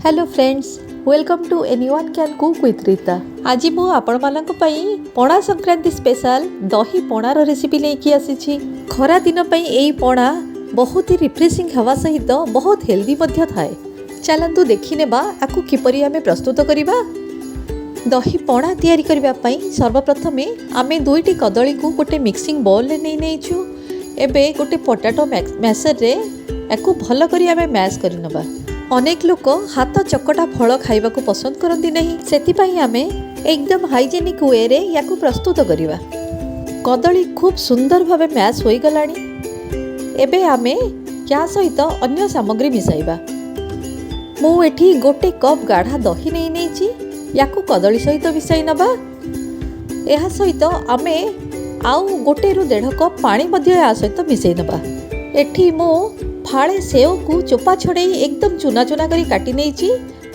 Hello friends, welcome to Anyone Can Cook with Rita। ଆଜି ମୁଁ ଆପଣମାନଙ୍କ ପାଇଁ ପଣା ସଂକ୍ରାନ୍ତି ସ୍ପେଶାଲ ଦହି ପଣାର ରେସିପି ନେଇକି ଆସିଛି। ଖରା ଦିନ ପାଇଁ ଏଇ ପଣା ବହୁତ ହି ରିଫ୍ରେସିଂ ହେବା ସହିତ ବହୁତ ହେଲ୍ଦି ମଧ୍ୟ ଥାଏ। ଚାଲନ୍ତୁ ଦେଖିନେବା ଆକୁ କିପରି ଆମେ ପ୍ରସ୍ତୁତ କରିବା। ଦହି ପଣା ତିଆରି କରିବା ପାଇଁ ସର୍ବପ୍ରଥମେ ଆମେ ଦୁଇଟି କଦଳୀକୁ ଗୋଟେ ମିକ୍ସିଂ ବୋଲ୍ରେ ନେଇ ନେଇଛୁ। ଏବେ ଗୋଟେ ପଟାଟୋ ମ୍ୟାସରରେ ୟାକୁ ଭଲ କରି ଆମେ ମ୍ୟାସ୍ କରିନେବା। ଅନେକ ଲୋକ ହାତ ଚକଟା ଫଳ ଖାଇବାକୁ ପସନ୍ଦ କରନ୍ତି ନାହିଁ, ସେଥିପାଇଁ ଆମେ ଏକଦମ ହାଇଜେନିକ୍ ୱେରେ ୟାକୁ ପ୍ରସ୍ତୁତ କରିବା। କଦଳୀ ଖୁବ୍ ସୁନ୍ଦର ଭାବେ ମ୍ୟାସ୍ ହୋଇଗଲାଣି। ଏବେ ଆମେ ୟା ସହିତ ଅନ୍ୟ ସାମଗ୍ରୀ ମିଶାଇବା। ମୁଁ ଏଠି ଗୋଟେ କପ୍ ଗାଢ଼ା ଦହି ନେଇ ନେଇଛି। ୟାକୁ କଦଳୀ ସହିତ ମିଶାଇ ନେବା। ଏହା ସହିତ ଆମେ ଆଉ 1ରୁ 1.5 କପ୍ ପାଣି ମଧ୍ୟ ଏହା ସହିତ ମିଶାଇ ନେବା। ଏଠି ମୁଁ ଫାଳେ ସେଓକୁ ଚୋପା ଛଡ଼େଇ ଏକଦମ ଚୁନା ଚୁନା କରି କାଟି ନେଇଛି।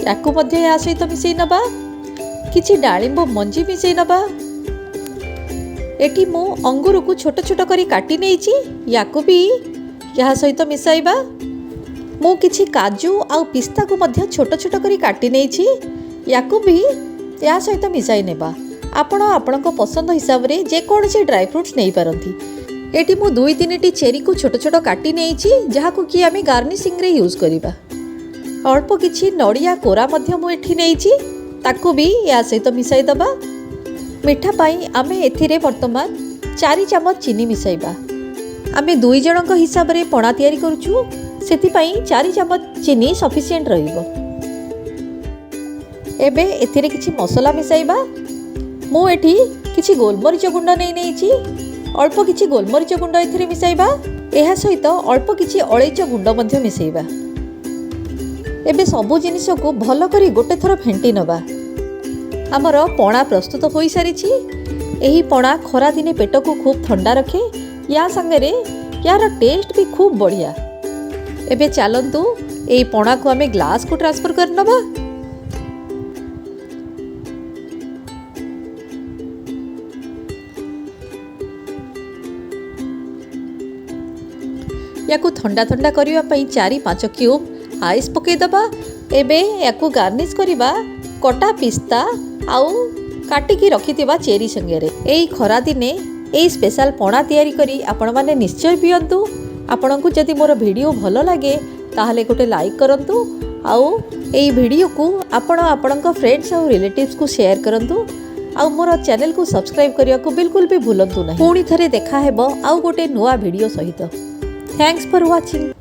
ୟାକୁ ମଧ୍ୟ ଏହା ସହିତ ମିଶାଇ ନେବା। କିଛି ଡାଳିମ୍ବ ମଞ୍ଜି ମିଶାଇ ନେବା। ଏଠି ମୁଁ ଅଙ୍ଗୁରକୁ ଛୋଟ ଛୋଟ କରି କାଟି ନେଇଛି। ୟାକୁ ବି ଏହା ସହିତ ମିଶାଇବା। ମୁଁ କିଛି କାଜୁ ଆଉ ପିସ୍ତାକୁ ମଧ୍ୟ ଛୋଟ ଛୋଟ କରି କାଟି ନେଇଛି। ୟାକୁ ବି ଏହା ସହିତ ମିଶାଇ ନେବା। ଆପଣ ଆପଣଙ୍କ ପସନ୍ଦ ହିସାବରେ ଯେକୌଣସି ଡ୍ରାଏ ଫ୍ରୁଟ୍ସ ନେଇପାରନ୍ତି। ଏଠି ମୁଁ ଦୁଇ ତିନିଟି ଚେରିକୁ ଛୋଟ ଛୋଟ କାଟି ନେଇଛି, ଯାହାକୁ କି ଆମେ ଗାର୍ନିସିଂରେ ୟୁଜ୍ କରିବା। ଅଳ୍ପ କିଛି ନଡ଼ିଆ କୋରା ମଧ୍ୟ ମୁଁ ଏଠି ନେଇଛି। ତାକୁ ବି ଏହା ସହିତ ମିଶାଇ ଦେବା। ମିଠା ପାଇଁ ଆମେ ଏଥିରେ ବର୍ତ୍ତମାନ 4 ଚାମଚ ଚିନି ମିଶାଇବା। ଆମେ ଦୁଇ ଜଣଙ୍କ ହିସାବରେ ପଣା ତିଆରି କରୁଛୁ, ସେଥିପାଇଁ 4 ଚାମଚ ଚିନି ସଫିସିଏଣ୍ଟ ରହିବ। ଏବେ ଏଥିରେ କିଛି ମସଲା ମିଶାଇବା। ମୁଁ ଏଠି କିଛି ଗୋଲମରିଚ ଗୁଣ୍ଡ ନେଇ ନେଇଛି। ଅଳ୍ପ କିଛି ଗୋଲମରିଚ ଗୁଣ୍ଡ ଏଥିରେ ମିଶାଇବା। ଏହା ସହିତ ଅଳ୍ପ କିଛି ଅଳେଇଚ ଗୁଣ୍ଡ ମଧ୍ୟ ମିଶାଇବା। ଏବେ ସବୁ ଜିନିଷକୁ ଭଲ କରି ଗୋଟେ ଥର ଫେଣ୍ଟି ନେବା। ଆମର ପଣା ପ୍ରସ୍ତୁତ ହୋଇସାରିଛି। ଏହି ପଣା ଖରାଦିନେ ପେଟକୁ ଖୁବ୍ ଥଣ୍ଡା ରଖେ। ୟା ସାଙ୍ଗରେ ୟାର ଟେଷ୍ଟ ବି ଖୁବ୍ ବଢ଼ିଆ। ଏବେ ଚାଲନ୍ତୁ, ଏଇ ପଣାକୁ ଆମେ ଗ୍ଲାସକୁ ଟ୍ରାନ୍ସଫର୍ କରିନେବା। ୟାକୁ ଥଣ୍ଡା ଥଣ୍ଡା କରିବା ପାଇଁ 4-5 କ୍ୟୁବ୍ ଆଇସ୍ ପକାଇଦେବା। ଏବେ ୟାକୁ ଗାର୍ନିସ୍ କରିବା କଟା ପିସ୍ତା ଆଉ କାଟିକି ରଖିଥିବା ଚେରି ସାଙ୍ଗରେ। ଏଇ ଖରାଦିନେ ଏଇ ସ୍ପେଶାଲ ପଣା ତିଆରି କରି ଆପଣମାନେ ନିଶ୍ଚୟ ପିଅନ୍ତୁ। ଆପଣଙ୍କୁ ଯଦି ମୋର ଭିଡ଼ିଓ ଭଲ ଲାଗେ, ତାହେଲେ ଗୋଟେ ଲାଇକ୍ କରନ୍ତୁ ଆଉ ଏଇ ଭିଡ଼ିଓକୁ ଆପଣ ଆପଣଙ୍କ ଫ୍ରେଣ୍ଡସ୍ ଆଉ ରିଲେଟିଭ୍ସକୁ ସେୟାର କରନ୍ତୁ ଆଉ ମୋର ଚ୍ୟାନେଲକୁ ସବସ୍କ୍ରାଇବ୍ କରିବାକୁ ବିଲକୁଲ ବି ଭୁଲନ୍ତୁ ନାହିଁ। ପୁଣି ଥରେ ଦେଖା ହେବ ଆଉ ଗୋଟେ ନୂଆ ଭିଡ଼ିଓ ସହିତ। Thanks for watching.